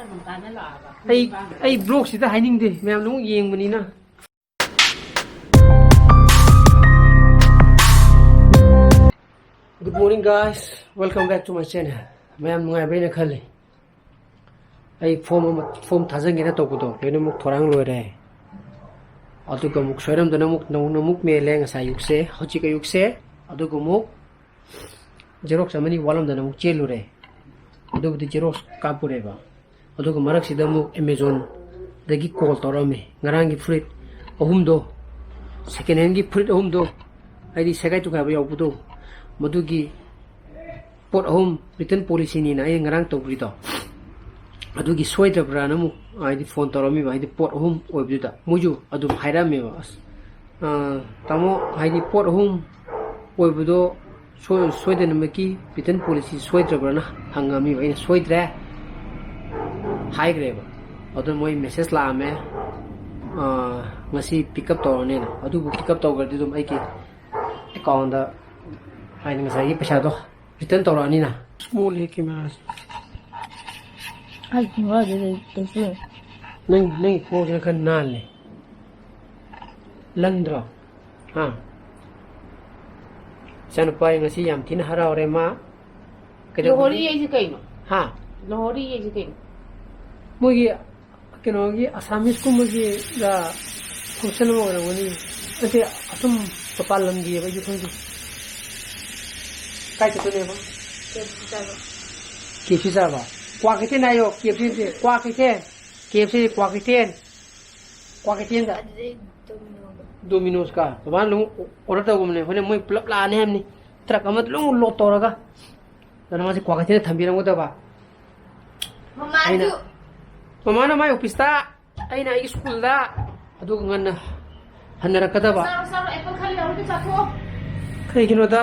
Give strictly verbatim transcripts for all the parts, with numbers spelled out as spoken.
ꯑꯩ ꯑꯩ ꯕ꯭ꯂꯣꯛꯁꯤꯗ ꯍꯥꯏꯅꯤꯡꯗꯦ, ꯃꯌꯥꯝ ꯂꯣꯏ ꯌꯦꯡꯕꯅꯤꯅ꯫ Good morning, guys. Welcome back to my channel. ꯃꯌꯥꯝ ꯅꯨꯡꯉꯥꯏꯕ꯭ꯔꯥ ꯍꯥꯏꯅ ꯈꯜꯂꯤ꯫ ꯑꯩ ꯐꯣꯝ ꯑꯃ, ꯐꯣꯝ ꯊꯥꯖꯤꯟꯒꯦꯅ ꯇꯧꯕꯗꯣ ꯂꯣꯏꯅꯃꯛ ꯊꯧꯔꯥꯡ ꯂꯣꯏꯔꯦ꯫ ꯑꯗꯨꯒ ꯑꯃꯨꯛ ꯁꯣꯏꯔꯝꯗꯅ ꯑꯃꯨꯛ ꯅꯧꯅ ꯑꯃꯨꯛ ꯃꯦꯜꯂꯦ ꯉꯁꯥꯏ ꯑꯌꯨꯛꯁꯦ, ꯍꯧꯖꯤꯛ ꯑꯌꯨꯛꯁꯦ꯫ ꯑꯗꯨꯒ ꯑꯃꯨꯛ ꯖꯦꯔꯣꯛꯁ ꯑꯃꯅꯤ ꯋꯥꯠꯂꯝꯗꯅ ꯑꯃꯨꯛ ꯆꯦꯜꯂꯨꯔꯦ꯫ ꯑꯗꯨꯕꯨꯗꯤ ꯖꯦꯔꯣꯛꯁ ꯀꯥꯞꯄꯨꯔꯦꯕ꯫ ꯑꯗꯨꯒ ꯃꯔꯛꯁꯤꯗ ꯑꯃꯨꯛ ꯑꯦꯃꯦꯖꯣꯟꯗꯒꯤ ꯀꯣꯜ ꯇꯧꯔꯛꯑꯝꯃꯤ꯫ ꯉꯔꯥꯡꯒꯤ ꯐꯨꯔꯤꯠ ꯑꯍꯨꯝꯗꯣ, ꯁꯦꯀꯦꯟ ꯍꯦꯟꯒꯤ ꯐꯨꯔꯤꯠ ꯑꯍꯨꯝꯗꯣ, ꯍꯥꯏꯗꯤ ꯁꯦꯒꯥꯏ ꯇꯨꯒꯥꯏꯕ ꯌꯥꯎꯕꯗꯣ, ꯃꯗꯨꯒꯤ ꯄꯣꯠ ꯑꯍꯨꯝ ꯔꯤꯇꯔꯟ ꯄꯣꯂꯤꯁꯤꯅꯤꯅ ꯑꯩꯅ ꯉꯔꯥꯡ ꯇꯧꯈ꯭ꯔꯤꯗꯣ, ꯑꯗꯨꯒꯤ ꯁꯣꯏꯗ꯭ꯔꯕ꯭ꯔꯥꯅ ꯑꯃꯨꯛ ꯍꯥꯏꯗꯤ ꯐꯣꯟ ꯇꯧꯔꯛꯑꯝꯃꯤꯕ꯫ ꯍꯥꯏꯗꯤ ꯄꯣꯠ ꯑꯍꯨꯝ ꯑꯣꯏꯕꯗꯨꯗ ꯃꯣꯏꯁꯨ ꯑꯗꯨꯝ ꯍꯥꯏꯔꯛꯑꯝꯃꯦꯕ꯫ "ꯑꯁ, ꯑ, ꯇꯥꯃꯣ, ꯍꯥꯏꯗꯤ ꯄꯣꯠ ꯑꯍꯨꯝ ꯑꯣꯏꯕꯗꯣ ꯁꯣꯏ-, ꯁꯣꯏꯗꯅꯃꯛꯀꯤ ꯔꯤꯇꯔꯟ ꯄꯣꯂꯤꯁꯤ ꯁꯣꯏꯗ꯭ꯔꯕ꯭ꯔꯥꯅ?" ꯍꯪꯉꯝꯃꯤꯕ꯫ ꯑꯩꯅ "ꯁꯣꯏꯗ꯭ꯔꯦ, ꯍꯥꯏꯈ꯭ꯔꯦꯕ"꯫ ꯑꯗꯨ ꯃꯣꯏ ꯃꯦꯁꯦꯖ ꯂꯥꯛꯑꯝꯃꯦ, ꯑ, "ꯉꯁꯤ ꯄꯤꯛ ꯑꯞ ꯇꯧꯔꯅꯤꯅ"꯫ ꯑꯗꯨꯕꯨ ꯄꯤꯛ ꯑꯞ ꯇꯧꯈ꯭ꯔꯗꯤ ꯑꯗꯨꯝ ꯑꯩꯒꯤ ꯑꯦꯀꯥꯎꯟꯗ ꯍꯥꯏꯗꯤ ꯉꯁꯥꯏꯒꯤ ꯄꯩꯁꯥꯗꯣ ꯔꯤꯇꯔꯟ ꯇꯧꯔꯛꯑꯅꯤꯅ꯫ ꯁ꯭ꯃꯣꯜ ꯍꯦꯛꯀꯤ ꯃꯦꯔꯥꯖ꯫ ꯑꯩ ꯈꯣꯡꯒ꯭ꯔꯥꯎꯁꯦ ꯂꯩꯇ꯭ꯔꯁꯨ꯫ ꯅꯪ, ꯅꯪꯒꯤ ꯈꯣꯡꯁꯤꯅ ꯈꯔ ꯅꯥꯜꯂꯦ꯫ ꯂꯪꯗ꯭ꯔꯣ? ꯍꯥ? ꯏꯆꯥꯅꯨꯄꯥ ꯑꯩ ꯉꯁꯤ ꯌꯥꯝ ꯊꯤꯅ ꯍꯔꯥꯎꯔꯦ ꯃꯥ꯫ ꯀꯩꯗꯧꯕꯒꯤ? ꯂꯣꯍꯣꯔꯤ ꯍꯥꯏꯁꯦ ꯀꯩꯅꯣ? ꯍꯥ? ꯂꯣꯍꯣꯔꯤ ꯍꯥꯏꯁꯦ ꯀꯩꯅꯣ? ꯃꯣꯏꯒꯤ ꯀꯩꯅꯣꯒꯤ ꯑꯁꯥꯃꯤꯁꯀꯨꯝꯕꯒꯤ ꯐꯪꯁꯟ ꯑꯃ ꯑꯣꯏꯔꯝꯒꯅꯤ꯫ ꯅꯠꯇꯦ, ꯑꯁꯨꯝ ꯃꯄꯥꯟ ꯂꯝꯒꯤꯑꯕ, ꯑꯩꯁꯨ ꯈꯪꯗꯦ꯫ ꯀꯥꯏ ꯆꯠꯇꯣꯏꯅꯦꯕ? ꯀꯦ ꯑꯦꯐ ꯁꯤ ꯆꯥꯕ꯫ ꯀꯦ ꯑꯦꯐ ꯁꯤ ꯆꯥꯕ? ꯀ꯭ꯋꯥ ꯀꯩꯊꯦꯜ ꯍꯥꯏꯌꯣ, ꯀꯦ ꯑꯦꯐ ꯁꯤ ꯅꯠꯇꯦ, ꯀ꯭ꯋꯥ ꯀꯩꯊꯦꯜ꯫ ꯀꯦ ꯑꯦꯐ ꯁꯤ ꯀ꯭ꯋꯥ ꯀꯩꯊꯦꯜ꯫ ꯀ꯭ꯋꯥ ꯀꯩꯊꯦꯜꯗ꯫ ꯑꯗꯨꯗꯩ ꯗꯣꯃꯤꯅꯣꯗ꯫ ꯗꯣꯃꯤꯅꯣꯁꯀ ꯕꯕꯥꯅ ꯑꯗꯨꯝ ꯑꯣꯔꯗꯔ ꯇꯧꯕꯅꯦ꯫ ꯍꯣꯔꯦꯟ ꯃꯣꯏ ꯄꯨꯂꯞ ꯂꯥꯛꯑꯅꯤ ꯍꯥꯏꯕꯅꯤ, ꯇ꯭ꯔꯛ ꯑꯃꯗ ꯂꯣꯏ ꯂꯣꯗ ꯇꯧꯔꯒ꯫ ꯑꯗꯨꯅ ꯃꯥꯁꯦ ꯀ꯭ꯋꯥ ꯀꯩꯊꯦꯜꯗ ꯊꯝꯕꯤꯔꯝꯒꯗꯕ꯫ ꯃꯃꯥꯁꯨ꯫ ꯑꯩꯅ, ꯃꯃꯥꯅ ꯃꯥꯏ ꯑꯣꯐꯤꯁꯇ, ꯑꯩꯅ ꯑꯩꯒꯤ ꯁ꯭ꯀꯨꯜꯗ, ꯑꯗꯨꯒ ꯉꯟꯅ ꯍꯟꯅꯔꯛꯀꯗꯕ꯫ ꯆꯥꯔꯣ, ꯆꯥꯔꯣ, ꯑꯦꯄꯜ ꯈꯔ ꯂꯩꯍꯧꯔꯤꯗꯣ ꯆꯥꯊꯣꯛꯑꯣ꯫ ꯀꯩꯒꯤꯅꯣꯗ,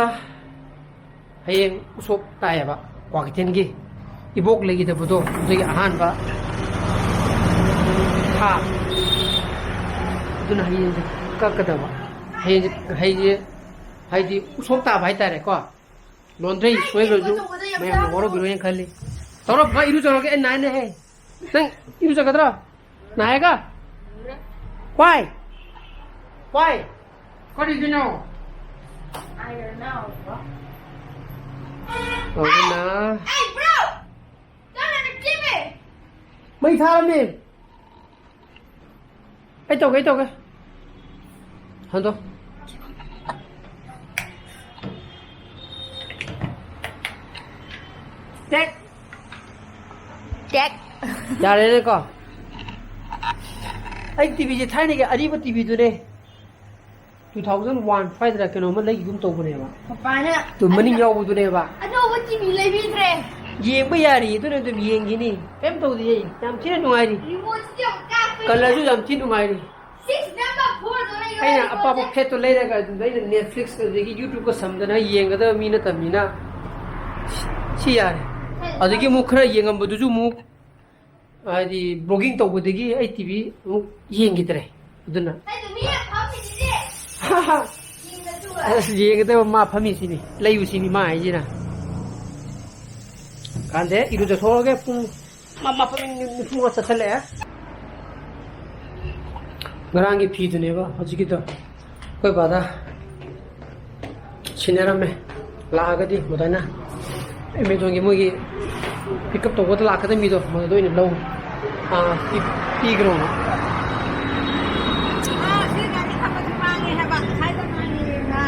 ꯍꯌꯦꯡ ꯎꯁꯣꯞ ꯇꯥꯏꯌꯦꯕ ꯀ꯭ꯋꯥꯀꯩꯊꯦꯜꯒꯤ꯫ ꯏꯕꯣꯛ ꯂꯩꯈꯤꯗꯕꯗꯣ ꯑꯗꯨꯒꯤ ꯑꯍꯥꯟꯕ ꯊꯥ꯫ ꯑꯗꯨꯅ ꯍꯌꯦꯡꯁꯦ ꯀꯛꯀꯗꯕ꯫ ꯍꯌꯦꯡꯁꯦ, ꯍꯌꯦꯡꯁꯦ ꯍꯥꯏꯗꯤ ꯎꯁꯣꯞ ꯇꯥꯕ ꯍꯥꯏꯇꯥꯔꯦꯀꯣ꯫ ꯂꯣꯟꯗ꯭ꯔꯩ ꯁꯣꯏꯈ꯭ꯔꯁꯨ ꯃꯌꯥꯝꯅ ꯋꯥꯔꯧꯕꯤꯔꯣꯏꯅ ꯈꯜꯂꯤ꯫ ꯇꯧꯔꯣ, ꯕꯕꯥ, ꯏꯔꯨꯖꯔꯒꯦ, ꯑꯩ ꯅꯥꯏꯅꯦꯍꯦ꯫ ꯅꯪ ꯏꯔꯨꯖꯒꯗ꯭ꯔꯣ? ꯅꯥꯏꯒ? Why? Why? ꯀꯔꯤꯒꯤꯅꯣ? I don't know, bro. ꯇꯧꯗꯅ꯫ Hey, hey, bro! Don't ever give it! ꯃꯩ ꯊꯥꯔꯝꯃꯦ꯫ ꯑꯩ ꯇꯧꯒꯦ, ꯑꯩ ꯇꯧꯒꯦ꯫ ꯍꯟꯗꯣ꯫ ꯇꯦꯛ꯫ ꯇꯦꯛ꯫ ꯌꯥꯔꯦꯅꯦꯀꯣ꯫ ꯑꯩ ꯇꯤꯚꯤꯁꯦ ꯊꯥꯏꯅꯒꯤ ꯑꯔꯤꯕ ꯇꯤꯚꯤꯗꯨꯅꯦ꯫ Two thousand one ꯁ꯭ꯋꯥꯏꯗꯔ ꯀꯩꯅꯣꯝꯃ ꯂꯩꯈꯤꯒꯨꯝ ꯇꯧꯕꯅꯦꯕ꯫ ꯄꯄꯥꯅ ꯇꯨ ꯃꯅꯤꯡ ꯌꯥꯎꯕꯗꯨꯅꯦꯕ꯫ ꯑꯅꯧꯕ ꯇꯤꯚꯤ ꯂꯩꯕꯤꯗ꯭ꯔꯦ꯫ ꯌꯦꯡꯕ ꯌꯥꯔꯤ, ꯑꯗꯨꯅ ꯑꯗꯨꯝ ꯌꯦꯡꯈꯤꯅꯤ꯫ ꯀꯩꯝ ꯇꯧꯗꯦ, ꯌꯥꯝ ꯊꯤꯅ ꯅꯨꯡꯉꯥꯏꯔꯤ꯫ ꯔꯤꯃꯣꯠꯁꯤꯗꯤ ꯌꯥꯝ ꯀꯥꯞꯄꯦ꯫ ꯀꯂꯔꯁꯨ ꯌꯥꯝ ꯊꯤꯅ ꯅꯨꯡꯉꯥꯏꯔꯤ꯫ Six number four ꯗꯣ ꯂꯩꯌꯣ, ꯑꯩꯅ ꯔꯤꯃꯣꯠꯁꯦ꯫ ꯑꯄꯥꯛꯄ flat ꯇꯣ ꯂꯩꯔꯒ ꯑꯗꯨꯗ ꯑꯩꯅ Netflix ꯑꯗꯒꯤ YouTube ꯀ ꯁꯝꯗꯅ ꯌꯦꯡꯒꯗꯕ ꯃꯤ ꯅꯠꯇꯕꯅꯤꯅ ꯁꯤ ꯌꯥꯔꯦ꯫ ꯑꯗꯒꯤ ꯑꯃꯨꯛ ꯈꯔ ꯌꯦꯡꯉꯝꯕꯗꯨꯁꯨ ꯑꯃꯨꯛ ꯍꯥꯏꯗꯤ vlogging ꯇꯧꯕꯗꯒꯤ ꯑꯩ ꯇꯤꯚꯤ ꯑꯃꯨꯛ ꯌꯦꯡꯈꯤꯗ꯭ꯔꯦ꯫ ꯑꯗꯨꯅ ꯑꯩꯗꯣ ꯃꯤ ꯌꯥꯝ ꯐꯝꯃꯤꯁꯤꯗꯤ꯫ ꯌꯦꯡꯒꯗ꯭ꯔꯣ? ꯑꯁ, ꯌꯦꯡꯒꯗꯕ ꯃꯥ ꯐꯝꯃꯤꯁꯤꯅꯤ, ꯂꯩꯕꯁꯤꯅꯤ ꯃꯥ ꯍꯥꯏꯁꯤꯅ꯫ ꯀꯥꯟꯗꯦ, ꯏꯔꯨꯖꯊꯣꯛꯑꯒꯦ꯫ ꯄꯨꯡ ꯃꯥ-, ꯃꯥꯄꯟ ꯃꯤꯅꯤꯠ ꯅꯤꯐꯨ ꯃꯉꯥ ꯆꯠꯁꯜꯂꯛꯑꯦ꯫ ꯉꯔꯥꯡꯒꯤ ꯐꯤꯗꯨꯅꯦꯕ ꯍꯧꯖꯤꯛꯀꯤꯗꯣ꯫ ꯑꯩꯈꯣꯏ ꯕꯥꯗ ꯁꯤꯟꯅꯔꯝꯃꯦ꯫ ꯂꯥꯛꯑꯒꯗꯤ ꯃꯗꯥꯏꯅ Amazon ꯒꯤ ꯃꯣꯏꯒꯤ pick up ꯇꯧꯕꯗ ꯂꯥꯛꯀꯗꯕ ꯃꯤꯗꯣ ꯃꯗꯨꯗ ꯑꯣꯏꯅ ꯂꯧ, ꯑꯥ, ꯄꯤ-, ꯄꯤꯈ꯭ꯔꯣꯅ꯫ ꯑꯥ, ꯁꯤ ꯒꯥꯔꯤ ꯈꯥꯝꯕꯁꯨ ꯃꯥꯡꯉꯦ ꯍꯥꯏꯕ, ꯉꯁꯥꯏꯗ ꯃꯥꯡꯉꯦꯅ꯫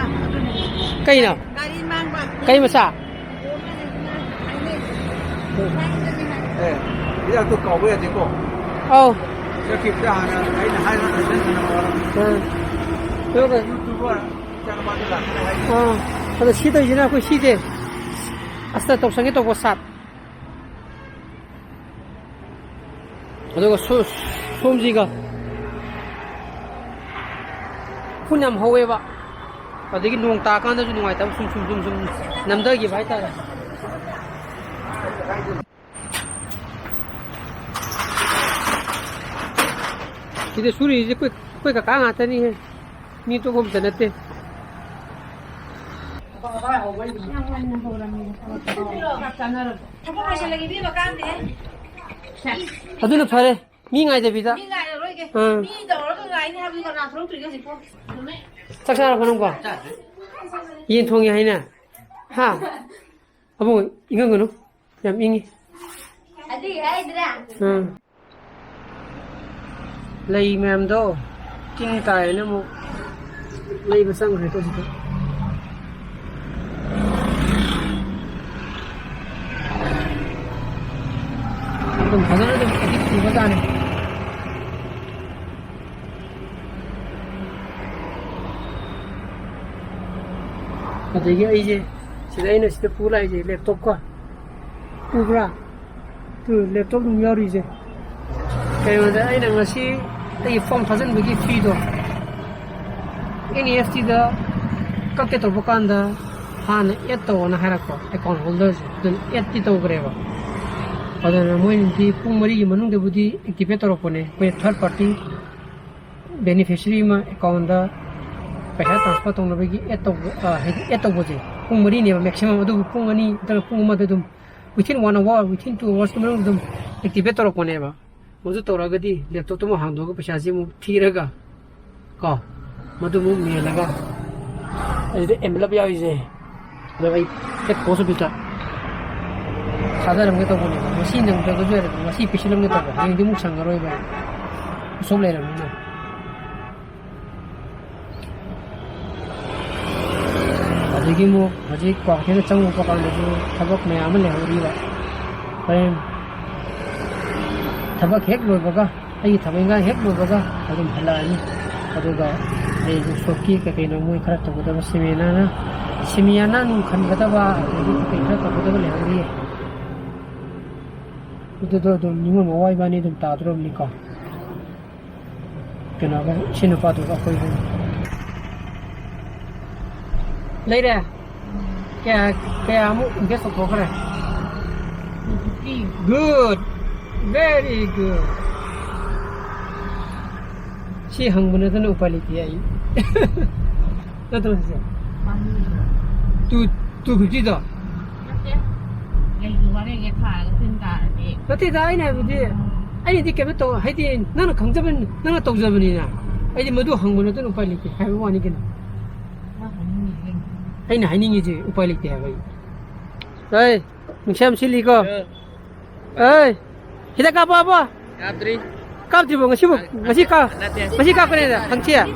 ꯀꯩꯅꯣ? ꯒꯥꯔꯤ ꯃꯥꯡꯕ꯫ ꯀꯩ ꯃꯆꯥ? ꯑꯦ, ꯍꯤꯗꯥꯛꯇꯣ ꯀꯥꯎꯕ ꯌꯥꯗꯦꯀꯣ꯫ ꯑꯧ꯫ ꯆꯠꯈꯤꯕꯗ ꯍꯥꯟꯅ ꯑꯩꯅ ꯍꯥꯏꯕ ꯐꯖꯅ ꯎꯝ꯫ YouTuber ꯏꯆꯥꯅꯨꯄꯥꯗꯣ ꯂꯥꯛꯀꯅꯤ ꯍꯥꯏ꯫ ꯑꯥ꯫ ꯑꯗꯣ ꯁꯤ ꯇꯧꯔꯤꯁꯤꯅ ꯑꯩꯈꯣꯏ ꯁꯤꯁꯦ ꯑꯁꯤꯗ ꯇꯧꯁꯟꯒꯦ ꯇꯧꯕ ꯁꯥꯠ꯫ ꯑꯗꯨꯒ ꯁꯣ-, ꯁꯣꯝꯁꯤꯒ ꯎꯐꯨꯟ ꯌꯥꯝ ꯍꯧꯋꯦꯕ꯫ ꯑꯗꯒꯤ ꯅꯣꯡ ꯇꯥꯀꯥꯟꯗꯁꯨ ꯅꯨꯡꯉꯥꯏꯇꯕ, ꯁꯨꯝ, ꯁꯨꯝ, ꯁꯨꯝ, ꯁꯨꯝ ꯅꯝꯊꯈꯤꯕ ꯍꯥꯏꯇꯥꯔꯦ꯫ ꯁꯤꯗ ꯁꯨꯔꯤꯁꯦ ꯑꯩꯈꯣꯏ, ꯑꯩꯈꯣꯏ ꯀꯀꯥ ꯉꯥꯛꯇꯅꯤꯍꯦ꯫ ꯃꯤ ꯑꯇꯣꯞꯄ ꯑꯝꯇ ꯅꯠꯇꯦ꯫ ꯌꯥꯝ ꯉꯟꯅ ꯍꯧꯔꯝꯃꯦ꯫ ꯆꯥꯛ ꯆꯥꯅꯔꯕꯣ? ꯊꯕꯛ ꯂꯣꯏꯁꯤꯜꯂꯒꯦ, ꯏꯕꯦꯝꯃ, ꯀꯥꯟꯗꯦ꯫ ꯑꯗꯨꯅ ꯐꯔꯦ, ꯃꯤ ꯉꯥꯏꯗꯕꯤꯗ꯫ ꯃꯤ ꯉꯥꯏꯔꯔꯣꯏꯒꯦ꯫ ꯑꯥ꯫ ꯃꯤ ꯇꯧꯔꯒ ꯉꯥꯏꯅꯤ ꯍꯥꯏꯕꯗꯨ ꯀꯅꯥ ꯊꯣꯛꯂꯛꯇ꯭ꯔꯤꯒꯦ ꯍꯧꯖꯤꯛꯄꯣ? ꯆꯥꯛ ꯆꯥꯔꯕꯣ ꯅꯪꯕꯣ? ꯆꯥꯗ꯭ꯔꯤ꯫ ꯌꯦꯟ ꯊꯣꯡꯉꯦ ꯍꯥꯏꯅ? ꯍꯥ? ꯑꯕꯨꯡ, ꯏꯪꯍꯟꯒꯅꯨ꯫ ꯌꯥꯝ ꯏꯪꯉꯤ꯫ ꯑꯗꯨꯒꯤ ꯍꯥꯏꯗ꯭ꯔꯥ? ꯑꯥ꯫ ꯂꯩ ꯃꯌꯥꯝꯗꯣ ꯇꯤꯟ ꯇꯥꯏꯌꯦꯅ ꯑꯃꯨꯛ ꯂꯩꯕ ꯆꯪꯈ꯭ꯔꯦ ꯍꯧꯖꯤꯛꯇ꯫ ꯑꯗꯨꯝ ꯐꯖꯅ ꯑꯗꯨꯝ ꯑꯗꯨꯝ ꯎꯕꯖꯥꯠꯅꯤ꯫ ꯑꯗꯒꯤ ꯑꯩꯁꯦ ꯁꯤꯗ, ꯑꯩꯅ ꯁꯤꯗ ꯄꯨ ꯂꯥꯛꯏꯁꯦ laptop ꯀꯣ꯫ ꯎꯕ꯭ꯔꯥ? ꯇꯨ, laptop ꯑꯗꯨꯝ ꯌꯥꯎꯔꯤꯁꯦ꯫ ꯀꯩꯅꯣꯗ ꯑꯩꯅ ꯉꯁꯤ ꯑꯩꯒꯤ form ꯊꯥꯖꯤꯟꯕꯒꯤ feeꯗꯣ NEFTꯗ ꯀꯛꯀꯦ ꯇꯧꯕ ꯀꯥꯟꯗ ꯍꯥꯟꯅ add ꯇꯧꯑꯣꯅ ꯍꯥꯏꯔꯛꯄ account holderꯁꯦ꯫ ꯑꯗꯨꯅ addꯇꯤ ꯇꯧꯈ꯭ꯔꯦꯕ꯫ ꯑꯗꯨꯅ ꯃꯣꯏꯅꯗꯤ ꯄꯨꯡ ꯃꯔꯤꯒꯤ ꯃꯅꯨꯡꯗꯕꯨꯗꯤ activate ꯇꯧꯔꯛꯄꯅꯦ꯫ ꯑꯩꯈꯣꯏ third party beneficiary ꯑꯃ accountꯗ ꯄꯩꯁꯥ transfer ꯇꯧꯅꯕꯒꯤ add ꯇꯧꯕ, ꯑ, ꯍꯥꯏꯗꯤ add ꯇꯧꯕꯁꯦ ꯄꯨꯡ ꯃꯔꯤꯅꯦꯕ maximum꯫ ꯑꯗꯨꯕꯨ ꯄꯨꯡ ꯑꯅꯤ ꯅꯠꯇ꯭ꯔꯒ ꯄꯨꯡ ꯑꯃꯗ ꯑꯗꯨꯝ within one hour, within two hoursꯀꯤ ꯃꯅꯨꯡꯗ ꯑꯗꯨꯝ activate ꯇꯧꯔꯛꯄꯅꯦꯕ꯫ ꯃꯗꯨ ꯇꯧꯔꯒꯗꯤ laptopꯇꯨ ꯑꯃꯨꯛ ꯍꯥꯡꯗꯣꯛꯑꯒ ꯄꯩꯁꯥꯁꯤ ꯑꯃꯨꯛ ꯊꯤꯔꯒ ꯀꯣ, ꯃꯗꯨ ꯑꯃꯨꯛ ꯃꯦꯜꯂꯒ ꯑꯗꯨꯗ envelope ꯌꯥꯎꯔꯤꯁꯦ꯫ ꯑꯗꯣ ꯑꯩ head post officeꯇ ꯊꯥꯗꯔꯝꯒꯦ ꯇꯧꯕꯅꯦꯕ꯫ ꯉꯁꯤ ꯅꯪꯗ꯭ꯔꯒꯁꯨ ꯌꯥꯔꯦ, ꯉꯁꯤ ꯄꯤꯁꯤꯜꯂꯝꯒꯦ ꯇꯧꯕ꯫ ꯍꯌꯦꯡꯗꯤ ꯑꯃꯨꯛ ꯁꯪꯉꯔꯣꯏꯕ ꯑꯩ꯫ ꯎꯁꯣꯞ ꯂꯩꯔꯕꯅꯤꯅ꯫ ꯑꯗꯒꯤ ꯑꯃꯨꯛ ꯍꯧꯖꯤꯛ ꯀ꯭ꯋꯥꯀꯩꯊꯦꯜꯗ ꯆꯪꯉꯨꯕ ꯀꯥꯟꯗꯁꯨ ꯊꯕꯛ ꯃꯌꯥꯝ ꯑꯃ ꯂꯩꯍꯧꯔꯤꯕ꯫ ꯍꯣꯔꯦꯟ ꯊꯕꯛ ꯍꯦꯛ ꯂꯣꯏꯕꯒ, ꯑꯩꯒꯤ ꯊꯕꯛ ꯏꯪꯈꯥꯡ ꯍꯦꯛ ꯂꯣꯏꯕꯒ ꯑꯗꯨꯝ ꯍꯜꯂꯛꯑꯅꯤ꯫ ꯑꯗꯨꯒ ꯑꯩ ꯎꯁꯣꯞꯀꯤ ꯀꯩ ꯀꯩꯅꯣ ꯃꯣꯏ ꯈꯔ ꯇꯧꯒꯗꯕ, ꯁꯤꯃꯤꯌꯥꯅꯥꯅ, ꯁꯤꯃꯤꯌꯥꯅꯥ ꯅꯨꯡ ꯈꯟꯒꯗꯕ, ꯑꯗꯒꯤ ꯀꯩ ꯀꯩ ꯈꯔ ꯇꯧꯒꯗꯕ ꯂꯩꯍꯧꯔꯤꯌꯦ꯫ ꯑꯗꯨꯗꯣ ꯑꯗꯨꯝ ꯅꯤꯉꯣꯜ ꯃꯋꯥ ꯏꯕꯥꯅꯤ ꯑꯗꯨꯝ ꯇꯥꯗꯣꯔꯕꯅꯤꯀꯣ꯫ ꯀꯩꯅꯣꯒ, ꯁꯤ ꯅꯨꯄꯥꯗꯨꯒ ꯑꯩꯈꯣꯏ ꯑꯍꯨꯝ꯫ ꯂꯩꯔꯦ? ꯀꯌꯥ, ꯀꯌꯥꯃꯨꯛ invest ꯇꯧꯊꯣꯛꯈ꯭ꯔꯦ? Good. Very good. ꯁꯤ ꯍꯪꯕ ꯅꯠꯇꯅ ꯎꯄꯥꯏ ꯂꯩꯇꯦ ꯑꯩ꯫ ꯅꯠꯇ꯭ꯔꯣ ꯁꯤꯁꯦ? Two, two fiftyꯗꯣ? ꯅꯠꯇꯦ꯫ ꯂꯩꯒꯤ ꯋꯥꯔꯦꯡꯒꯦ ꯊꯥꯔꯒ ꯊꯤꯟ ꯇꯥꯔꯗꯤ꯫ ꯅꯠꯇꯦꯗ, ꯑꯩꯅ ꯍꯥꯏꯕꯗꯤ, ꯑꯩꯅꯗꯤ ꯀꯩꯅꯣ ꯇꯧ, ꯍꯥꯏꯗꯤ, ꯅꯪꯅ ꯈꯪꯖꯕ, ꯅꯪꯅ ꯇꯧꯖꯕꯅꯤꯅ, ꯑꯩꯗꯤ ꯃꯗꯨ ꯍꯪꯕ ꯅꯠꯇꯅ ꯎꯄꯥꯏ ꯂꯩꯇꯦ ꯍꯥꯏꯕ ꯋꯥꯅꯤ ꯀꯩꯅꯣ꯫ ꯃꯥ ꯍꯥꯏꯅꯤꯡꯉꯤꯁꯦ꯫ ꯑꯩꯅ ꯍꯥꯏꯅꯤꯡꯉꯤꯁꯦ ꯎꯄꯥꯏ ꯂꯩꯇꯦ ꯍꯥꯏꯕ ꯑꯩ꯫ ꯑꯩ, ꯅꯨꯡꯁꯥ ꯌꯥꯝ ꯁꯤꯠꯂꯤꯀꯣ꯫ ꯑꯦ꯫ ꯑꯩ, ꯍꯤꯗꯥꯛ ꯀꯥꯞꯄꯕꯣ? ꯀꯥꯞꯇ꯭ꯔꯤ꯫ ꯀꯥꯞꯇ꯭ꯔꯤꯕꯣ? ꯉꯁꯤꯕꯨ, ꯉꯁꯤ ꯀꯥ-, ꯅꯠꯇꯦ꯫ ꯉꯁꯤ ꯀꯥꯞꯀꯅꯤꯗ, ꯍꯪꯆꯤꯠ?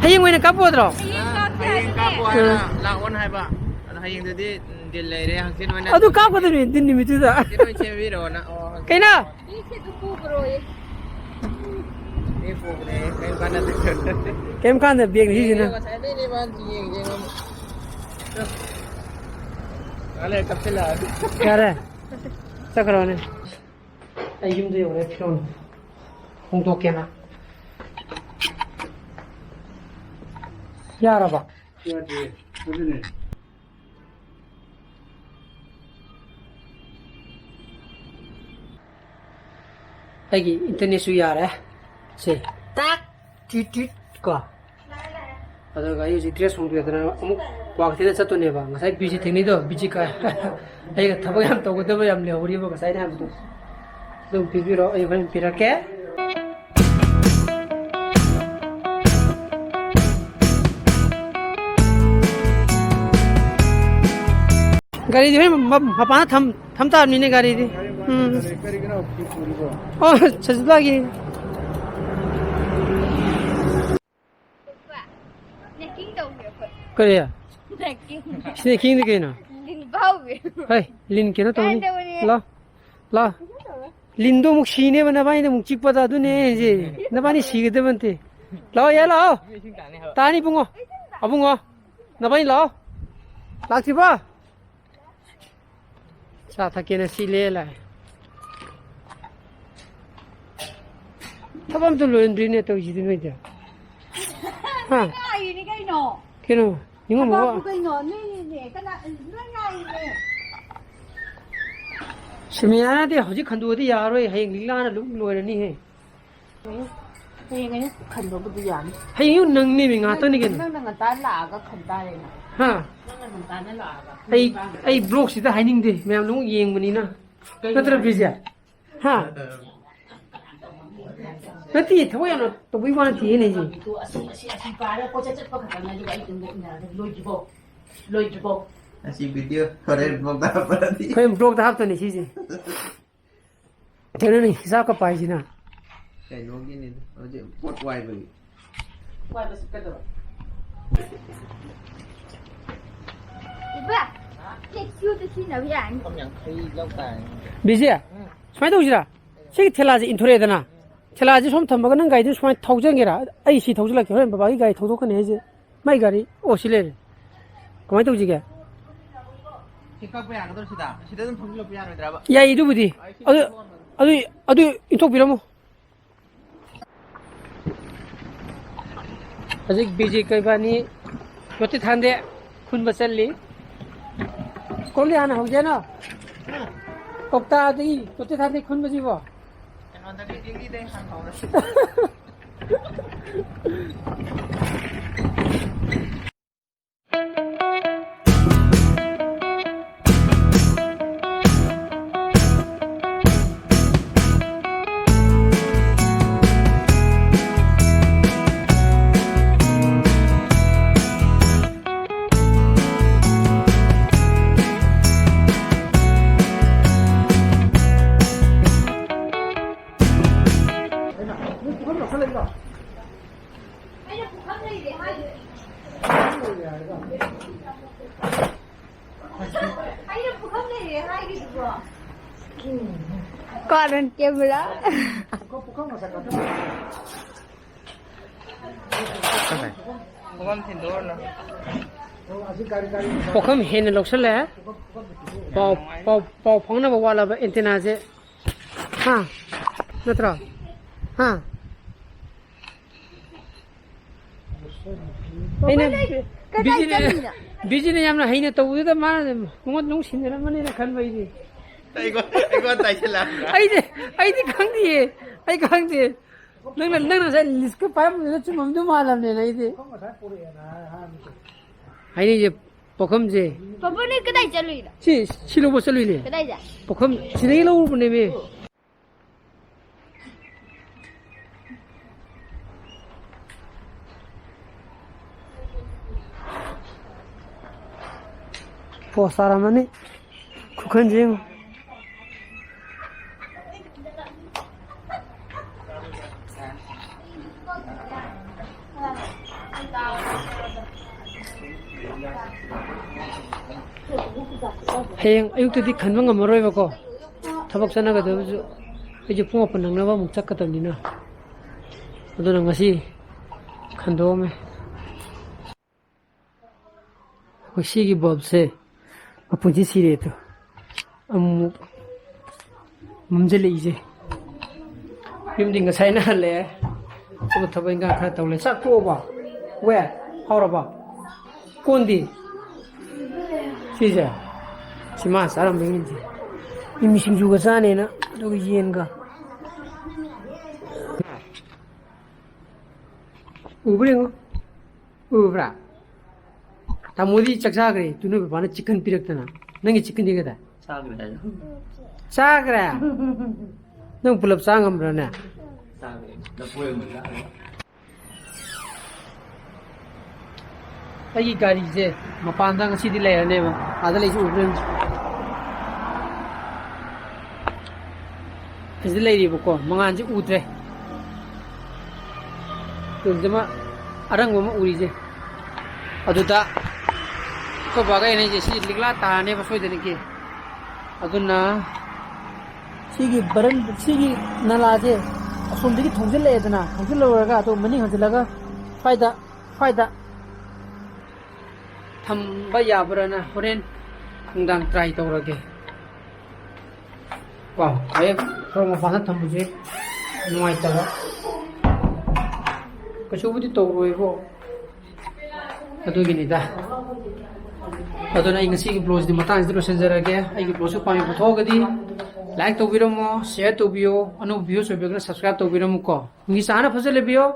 ꯍꯌꯦꯡ ꯑꯣꯏꯅ ꯀꯥꯞꯄꯣꯗ꯭ꯔꯣ? ꯍꯌꯦꯡ ꯀꯥꯞꯄꯣ ꯍꯥꯏꯕꯅꯦ꯫ ꯂꯥꯛꯑꯣꯅ ꯍꯥꯏꯕ꯫ ꯑꯗꯣ ꯍꯌꯦꯡꯗꯨꯗꯤ, ꯎꯝ, ꯗꯤꯜ ꯂꯩꯔꯦ, ꯍꯪꯆꯤꯠ ꯑꯣꯏꯅ꯫ ꯑꯗꯨ ꯀꯥꯞꯀꯗꯕꯅꯤ, ꯗꯤꯟ ꯅꯨꯃꯤꯠꯇꯨꯗ꯫ ꯍꯪꯆꯤꯠ ꯑꯣꯏꯅ ꯁꯦꯝꯕꯤꯔꯛꯑꯣꯅ꯫ ꯑꯣ, ꯍꯪꯆꯤꯠ꯫ ꯀꯩꯅꯣ? ꯃꯤ ꯄꯨꯕꯅꯦ, ꯀꯩꯝ ꯀꯥꯟꯅꯗꯦ꯫ ꯀꯩꯝ ꯀꯥꯟꯗ ꯕꯦꯒꯅꯤ ꯁꯤꯁꯤꯅ꯫ ꯉꯁꯥꯏꯗꯩꯅꯦ ꯃꯥꯅ ꯌꯦꯡ ꯌꯦꯡꯉꯝ-, ꯉꯥꯏꯍꯥꯛ ꯂꯩꯔ ꯀꯞꯁꯤꯜꯂꯛꯑꯅꯤ꯫ ꯌꯥꯔꯦ꯫ ꯆꯠꯈ꯭ꯔꯣꯅꯦ꯫ ꯑꯩ ꯌꯨꯝꯗ ꯌꯧꯔꯦ, ꯐꯤꯔꯣꯜ ꯍꯣꯡꯗꯣꯛꯀꯦꯅ꯫ ꯌꯥꯔꯕ? ꯌꯥꯗꯦ꯫ ꯑꯗꯨꯅꯦ꯫ ꯑꯩꯒꯤ ꯏꯟꯇꯔꯅꯦꯠꯁꯨ ꯌꯥꯔꯦ꯫ ꯁꯦ꯫ ꯇꯥꯛ! ꯇꯤꯠ ꯇꯤꯠ ꯀꯣ꯫ ꯑꯗꯨꯒ ꯑꯩ ꯍꯧꯖꯤꯛ ꯗ꯭ꯔꯦꯁ ꯍꯣꯡꯗꯣꯛꯑꯦꯗꯅ ꯑꯃꯨꯛ ꯀ꯭ꯋꯥꯀꯩꯊꯦꯜꯗ ꯆꯠꯇꯣꯏꯅꯦꯕ꯫ ꯉꯁꯥꯏ ꯕꯤꯖꯤ ꯊꯦꯡꯅꯩꯗꯣ, ꯕꯤꯖꯤ ꯀꯥꯏ꯫ ꯑꯩꯒ ꯊꯕꯛ ꯌꯥꯝ ꯇꯧꯒꯗꯕ ꯌꯥꯝ ꯂꯩꯍꯧꯔꯤꯕ ꯉꯁꯥꯏꯅ ꯍꯥꯏꯕꯗꯣ꯫ ꯑꯗꯨꯝ ꯄꯤꯕꯤꯔꯣ, ꯑꯩ ꯍꯣꯔꯦꯟ ꯄꯤꯔꯛꯀꯦ꯫ ꯒꯥꯔꯤꯗꯤ ꯍꯣꯔꯦꯟ ꯃ-, ꯃꯄꯥꯟꯗ ꯊꯝ-, ꯊꯝ ꯇꯥꯕꯅꯤꯅꯦ ꯒꯥꯔꯤꯗꯤ꯫ ꯎꯝ꯫ ꯀꯔꯤ, ꯀꯔꯤꯒꯤꯅꯣ ꯍꯧꯖꯤꯛ ꯄꯨꯔꯤꯕꯣ? ꯑꯣ, ꯁꯖꯤꯕꯥꯒꯤ꯫ ꯅꯦꯛꯀꯤꯡ ꯇꯧꯕꯤꯔꯣ ꯑꯩꯈꯣꯏ꯫ ꯀꯔꯤ? ꯅꯦꯛꯀꯤꯡ꯫ ꯁꯤ ꯅꯦꯛꯀꯤꯡꯗꯤ ꯀꯩꯅꯣ? ꯂꯤꯟ ꯐꯥꯎꯕꯤ꯫ ꯍꯩ, ꯂꯤꯟ ꯀꯩꯅꯣ ꯇꯧꯅꯤ꯫ ꯀꯥꯏꯗꯧꯕꯅꯦ? ꯂꯥꯎ, ꯂꯥꯎ꯫ ꯂꯤꯟꯗꯣ ꯑꯃꯨꯛ ꯁꯤꯅꯦꯕ, ꯅꯕꯥꯅꯤꯗ ꯑꯃꯨꯛ ꯆꯤꯛꯄꯗ, ꯑꯗꯨꯅꯦ ꯑꯩꯁꯦ꯫ ꯅꯕꯥꯅꯤ ꯁꯤꯒꯗꯕ ꯅꯠꯇꯦ꯫ ꯂꯥꯛꯑꯣ, ꯌꯥ ꯂꯥꯛꯑꯣ꯫ ꯇꯥꯅꯤ ꯏꯕꯨꯡꯉꯣ꯫ ꯑꯕꯨꯡꯉꯣ꯫ ꯅꯕꯥꯅꯤ ꯂꯥꯛꯑꯣ꯫ ꯂꯥꯛꯇ꯭ꯔꯤꯕꯣ? ꯆꯥ ꯊꯛꯀꯦꯅ ꯁꯤ ꯂꯩꯔ ꯂꯥꯛꯑꯦ꯫ ꯊꯕꯛ ꯑꯝꯇ ꯂꯣꯏꯔꯝꯗ꯭ꯔꯤꯅꯦ ꯇꯧꯔꯤꯁꯤꯗꯤ ꯅꯣꯏꯗꯤ꯫ ꯍꯥ? ꯉꯥꯏꯔꯤꯅꯤ ꯀꯩꯅꯣ꯫ ꯀꯩꯅꯣ? ꯅꯤꯉꯣꯜ ꯃꯋꯥ-, ꯊꯕꯛꯄꯨ ꯀꯩꯅꯣ? ꯅꯣꯏꯅꯤꯅꯦ꯫ ꯀꯅꯥ, ꯂꯣꯏ ꯉꯥꯏꯔꯤꯅꯦ꯫ ꯁꯤꯃꯤꯌꯥꯅꯗꯤ ꯍꯧꯖꯤꯛ ꯈꯟꯗꯣꯛꯑꯗꯤ ꯌꯥꯔꯣꯏ꯫ ꯍꯌꯦꯡ ꯂꯤꯛꯂꯥꯅ ꯑꯗꯨꯝ ꯂꯣꯏꯔꯅꯤꯍꯦ꯫ ꯍꯌꯦꯡ ꯑꯌꯨꯛ ꯈꯟꯕꯕꯨꯗꯤ ꯌꯥꯅꯤ꯫ ꯍꯌꯦꯡ ꯑꯌꯨꯛ ꯅꯪꯅꯦꯃꯤ, ꯉꯥꯛꯇꯅꯤ ꯀꯩꯅꯣ꯫ ꯅꯪꯅ ꯉꯟꯇꯥ ꯂꯥꯛꯑꯒ ꯈꯟ ꯇꯥꯔꯦꯅ꯫ ꯍꯥ? ꯅꯪꯅ ꯉꯟꯇꯥꯅ ꯂꯥꯛꯑꯒ ꯑꯩ, ꯈꯟ ꯇꯥꯔꯦ꯫ ꯑꯩ ꯕ꯭ꯂꯣꯛꯁꯤꯗ ꯍꯥꯏꯅꯤꯡꯗꯦ, ꯃꯌꯥꯝ ꯂꯣꯏ ꯌꯦꯡꯕꯅꯤꯅ꯫ ꯀꯩꯅꯣ ꯅꯠꯇ꯭ꯔ, ꯍꯥꯏꯁꯦ? ꯕ꯭ꯔꯤꯖꯦ? ꯍꯥ? ꯅꯠꯇꯦ, ꯊꯕꯛ ꯌꯥꯝꯅ ꯇꯧꯕꯩ ꯋꯥ ꯅꯠꯇꯦ ꯑꯩꯅ ꯍꯥꯏꯁꯦ꯫ ꯑꯁꯤ, ꯑꯁꯤ, ꯑꯁꯤ ꯄꯥꯔꯒ ꯀꯣꯏꯆꯠ ꯆꯠꯄ ꯈꯛꯇꯅꯦ, ꯑꯗꯨꯒ ꯑꯩ ꯇꯨꯡꯗ ꯏꯟꯅꯔꯒ ꯂꯣꯏꯗ꯭ꯔꯤꯕꯧ, ꯂꯣꯏꯗ꯭ꯔꯤꯕꯧ꯫ ꯑꯁꯤ ꯚꯤꯗꯤꯑꯣ ꯍꯣꯔꯦꯟ ꯕ꯭ꯂꯣꯛꯇ ꯍꯥꯞꯄꯗꯤ꯫ ꯍꯣꯔꯦꯟ ꯕ꯭ꯂꯣꯛꯇ ꯍꯥꯞꯇꯣꯏꯅꯦ ꯁꯤꯁꯦ꯫ ꯀꯩꯅꯣꯅꯦ, ꯍꯤꯁꯥꯞꯀ ꯄꯥꯏꯁꯤꯅ꯫ ꯀꯩꯅꯣꯒꯤꯅꯤ, ꯍꯧꯖꯤꯛ ꯄꯣꯠ ꯋꯥꯏꯕꯒꯤ꯫ ꯋꯥꯏꯕꯁꯤ ꯀꯩꯗꯧꯔꯕ? ꯏꯕꯥ, ꯇꯦꯛꯁꯤꯗ ꯁꯤꯖꯤꯟꯅꯕ ꯌꯥꯔꯅꯤ꯫ ꯕꯤꯖꯤ, ꯁꯨꯃꯥꯏꯅ ꯇꯧꯁꯤꯔꯥ? ꯁꯤꯒꯤ ꯊꯦꯂꯥꯁꯦ ꯏꯟꯊꯣꯔꯛꯑꯦꯗꯅ, ꯊꯦꯂꯥꯁꯦ ꯁꯣꯝ ꯊꯝꯃꯒ ꯅꯪ ꯒꯥꯔꯤꯗꯨ ꯁꯨꯃꯥꯏꯅ ꯊꯧꯖꯟꯒꯦꯔꯥ? ꯑꯩ ꯁꯤ ꯊꯧꯖꯜꯂꯛꯀꯦ, ꯍꯣꯔꯦꯟ ꯕꯕꯥꯒꯤ ꯒꯥꯔꯤ ꯊꯧꯗꯣꯛꯀꯅꯤ ꯍꯥꯏꯁꯦ꯫ ꯃꯥꯏ ꯒꯥꯔꯤ, ꯑꯣ, ꯁꯤ ꯂꯩꯔꯦ꯫ ꯀꯃꯥꯏꯅ ꯇꯧꯁꯤꯒꯦ? ꯁꯤ ꯀꯛꯄ ꯌꯥꯒꯗ꯭ꯔꯣ ꯁꯤꯗ? ꯁꯤꯗ ꯑꯗꯨꯝ ꯊꯧꯖꯤꯜꯂꯛꯄ ꯌꯥꯔꯣꯏꯗ꯭ꯔꯕ? ꯌꯥꯏ, ꯑꯗꯨꯕꯨꯗꯤ꯫ ꯑꯗꯨ, ꯑꯗꯨ, ꯑꯗꯨ ꯏꯟꯊꯣꯛꯄꯤꯔꯝꯃꯣ꯫ ꯍꯧꯖꯤꯛ ꯕꯤꯖꯤ ꯀꯩꯕꯥꯅꯤ ꯌꯣꯠꯇꯤ ꯊꯥꯟꯗꯦ ꯈꯨꯟꯕ ꯆꯠꯂꯤ꯫ ꯀꯣꯝꯂꯤ ꯍꯥꯟꯅ ꯍꯧꯁꯦ ꯍꯥꯏꯅꯣ? ꯀꯧꯇꯥꯗꯒꯤ ꯌꯣꯠꯇꯤ ꯊꯥꯟꯗꯦ ꯈꯨꯟꯕꯁꯤꯕꯣ? ꯀꯩꯅꯣꯗꯒꯤ ꯂꯤꯛꯂꯤꯗꯩ ꯍꯥꯟꯅ ꯍꯧꯔꯁꯤ꯫ ꯑꯩꯅ ꯄꯨꯈꯝ ꯂꯩꯔꯦ ꯍꯥꯏꯒꯤꯗꯨꯕꯣ? ꯀꯥꯔꯟ ꯀꯦꯃꯦꯔꯥ꯫ ꯄꯨꯈꯝ ꯊꯤꯟꯗꯣꯛꯑꯣꯅ꯫ ꯄꯨꯈꯝ ꯍꯦꯟꯅ ꯂꯧꯁꯜꯂꯦ꯫ ꯄꯥꯎ, ꯄꯥꯎ, ꯄꯥꯎ ꯐꯥꯎꯅꯕ ꯋꯥꯠꯂꯕ ꯑꯦꯟꯇꯦꯅꯥꯁꯦ꯫ ꯍꯥ? ꯅꯠꯇ꯭ꯔꯣ? ꯍꯥ? ꯑꯩꯅ ꯀꯃꯥꯏꯅ ꯂꯩ-, ꯀꯗꯥꯏ ꯕꯤꯖꯤꯅ, ꯆꯠꯂꯤꯅꯣ? ꯕꯤꯖꯤꯅ ꯌꯥꯝꯅ ꯍꯩꯅ ꯇꯧꯕꯗꯨꯗ ꯃꯥꯅ ꯃꯉꯣꯟꯗ ꯑꯃꯨꯛ ꯁꯤꯟꯅꯔꯝꯃꯅꯤꯅ ꯈꯟꯕ ꯑꯩꯗꯤ꯫ ꯑꯩꯉꯣꯟ-, ꯑꯩꯉꯣꯟꯗ ꯇꯥꯏꯁꯤꯜꯂꯛꯑꯕ꯭ꯔꯥ? ꯑꯩꯗꯤ, ꯑꯩꯗꯤ ꯈꯪꯗꯤꯌꯦ꯫ ꯑꯩ ꯈꯪꯗꯦ꯫ ꯅꯪꯅ, ꯅꯪꯅ ꯉꯁꯥꯏ ꯂꯤꯁꯀ ꯄꯥꯏꯔꯝꯕꯗꯨꯗ ꯆꯨꯝꯃꯝꯗꯧ ꯃꯥꯜꯂꯝꯅꯦꯅ ꯑꯩꯗꯤ꯫ ꯍꯥꯏꯅꯩꯁꯦ ꯄꯨꯈꯝꯁꯦ꯫ ꯄꯥꯕꯨꯡ, ꯅꯣꯏ ꯀꯗꯥꯏ ꯆꯠꯂꯨꯏꯅꯣ? ꯁꯤ, ꯁꯤ ꯂꯧꯕ ꯆꯠꯂꯨꯏꯅꯦ꯫ ꯀꯗꯥꯏꯗ? ꯄꯨꯈꯝ ꯁꯤꯗꯒꯤ ꯂꯧꯔꯨꯕꯅꯦꯃꯤ꯫ ꯄꯣꯁ ꯇꯥꯔꯝꯃꯅꯤ꯫ ꯈꯨꯈꯟꯁꯦ ꯌꯦꯡꯉꯨ꯫ ꯍꯌꯦꯡ ꯑꯌꯨꯛꯇꯗꯤ ꯈꯟꯕ ꯉꯝꯃꯔꯣꯏꯕꯀꯣ, ꯊꯕꯛ ꯆꯠꯅꯒꯗꯕꯁꯨ꯫ ꯑꯩꯁꯨ ꯄꯨꯡ ꯃꯥꯄꯟ ꯅꯪꯅꯕ ꯑꯃꯨꯛ ꯆꯠꯀꯗꯕꯅꯤꯅ, ꯑꯗꯨꯅ ꯉꯁꯤ ꯈꯟꯗꯣꯛꯑꯝꯃꯦ꯫ ꯑꯩꯈꯣꯏ ꯁꯤꯒꯤ ꯕꯜꯕꯁꯦ ꯃꯄꯨꯟꯁꯤ ꯁꯤꯔꯦ ꯑꯗꯣ, ꯑꯃꯨꯛ ꯃꯝꯁꯤꯜꯂꯛꯏꯁꯦ꯫ ꯌꯨꯝꯗꯤ ꯉꯁꯥꯏꯅ ꯍꯜꯂꯛꯑꯦ꯫ ꯑꯗꯨꯒ ꯊꯕꯛ ꯏꯟꯈꯥꯡ ꯈꯔ ꯇꯧꯔꯦ꯫ ꯆꯥꯛ ꯇꯣꯛꯑꯕꯣ? ꯋꯦ? ꯍꯥꯎꯔꯕꯣ? ꯀꯣꯟꯗꯤ? ꯁꯤꯁꯦ? ꯁꯤ ꯃꯥ ꯆꯥꯔꯝꯕꯒꯤꯅꯤ꯫ ꯃꯤꯃꯤ ꯁꯤꯡꯖꯨꯒ ꯆꯥꯅꯦꯅ, ꯑꯗꯨꯒ ꯌꯦꯟꯒ꯫ ꯎꯕ꯭ꯔꯥ ꯌꯦꯡꯉꯣ꯫ ꯎꯕ꯭ꯔꯥ? ꯇꯥꯃꯣꯗꯤ ꯆꯥꯛ ꯆꯥꯈ꯭ꯔꯦ꯫ ꯇꯨꯅꯨ ꯄꯥꯄꯥꯅ ꯆꯤꯛꯀꯟ ꯄꯤꯔꯛꯇꯅ꯫ ꯅꯪꯒꯤ ꯆꯤꯛꯀꯟꯗꯤ ꯀꯗꯥꯏ? ꯆꯥꯈ꯭ꯔꯦ ꯍꯥꯏꯌꯣ꯫ ꯆꯥꯈ꯭ꯔꯦ? ꯅꯪ ꯄꯨꯂꯞ ꯆꯥ ꯉꯝꯕ꯭ꯔꯥꯅꯦ? ꯆꯥꯈ꯭ꯔꯦ꯫ ꯂꯐꯣꯏ ꯑꯃ ꯆꯥꯈ꯭ꯔꯦ꯫ ꯑꯩꯒꯤ ꯒꯥꯔꯤꯁꯦ ꯃꯄꯥꯟꯗ ꯉꯁꯤꯗꯤ ꯂꯩꯔꯅꯦꯕ꯫ ꯑꯥꯗ ꯂꯩꯁꯤ ꯎꯕ꯭ꯔꯥ ꯌꯦꯡꯉꯨ꯫ ꯑꯁꯤꯗ ꯂꯩꯔꯤꯕꯀꯣ, ꯃꯉꯥꯜꯁꯦ ꯎꯗ꯭ꯔꯦ꯫ ꯎꯗ꯭ꯔꯦ, ꯃꯥ ꯑꯔꯪꯕ ꯑꯃ ꯎꯔꯤꯁꯦ꯫ ꯑꯗꯨꯗ ꯑꯩꯈꯣꯏ ꯕꯥꯒ ꯑꯩꯅ ꯍꯥꯏꯁꯦ, "ꯁꯤ ꯂꯤꯛꯂꯥ ꯇꯥꯔꯅꯦꯕ ꯁꯣꯏꯗꯅꯀꯤ"꯫ ꯑꯗꯨꯅ ꯁꯤꯒꯤ ꯕꯔꯟ-, ꯁꯤꯒꯤ ꯅꯂꯥꯁꯦ ꯑꯁꯣꯝꯗꯒꯤ ꯊꯧꯖꯤꯜꯂꯛꯑꯦꯗꯅ, ꯊꯧꯖꯤꯜꯂꯨꯔꯒ ꯑꯗꯣ ꯃꯅꯤꯡ ꯍꯟꯖꯤꯜꯂꯒ ꯁ꯭ꯋꯥꯏꯗ, ꯁ꯭ꯋꯥꯏꯗ ꯊꯝꯕ ꯌꯥꯕ꯭ꯔꯥꯅ ꯍꯣꯔꯦꯟ ꯅꯨꯡꯗꯥꯡ try ꯇꯧꯔꯒꯦ꯫ ꯀꯣ, ꯍꯌꯦꯡ ꯁꯣꯔꯣꯛ ꯃꯄꯥꯟꯗ ꯊꯝꯕꯁꯦ ꯅꯨꯡꯉꯥꯏꯇꯕ꯫ ꯀꯩꯁꯨꯕꯨꯗꯤ ꯇꯧꯔꯣꯏꯕꯣ꯫ ꯑꯗꯨꯒꯤꯅꯤꯗ꯫ ꯑꯗꯨꯅ ꯑꯩ ꯉꯁꯤꯒꯤ vlogꯁꯤꯗꯤ ꯃꯇꯥꯡꯁꯤꯗ ꯂꯣꯏꯁꯤꯟꯖꯔꯒꯦ꯫ ꯑꯩꯒꯤ vlogꯁꯨ ꯄꯥꯝꯕꯤꯕ ꯊꯣꯛꯑꯒꯗꯤ like ꯇꯧꯕꯤꯔꯝꯃꯣ, share ꯇꯧꯕꯤꯌꯣ, ꯑꯅꯧꯕ viewers ꯑꯣꯏꯕꯤꯔꯒꯅ subscribe ꯇꯧꯕꯤꯔꯝꯃꯨꯀꯣ꯫ ꯅꯨꯡꯒꯤ ꯆꯥꯅ ꯐꯖꯅ ꯂꯩꯕꯤꯌꯣ꯫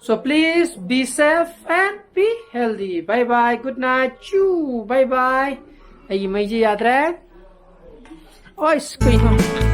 So please be safe and be healthy. Bye bye, good night, ꯆꯨ, bye bye꯫ ꯑꯩꯒꯤ ꯃꯩꯁꯦ ꯌꯥꯗ꯭ꯔꯦ꯫ ꯑꯣꯏꯁ, ꯀꯩꯅꯣ?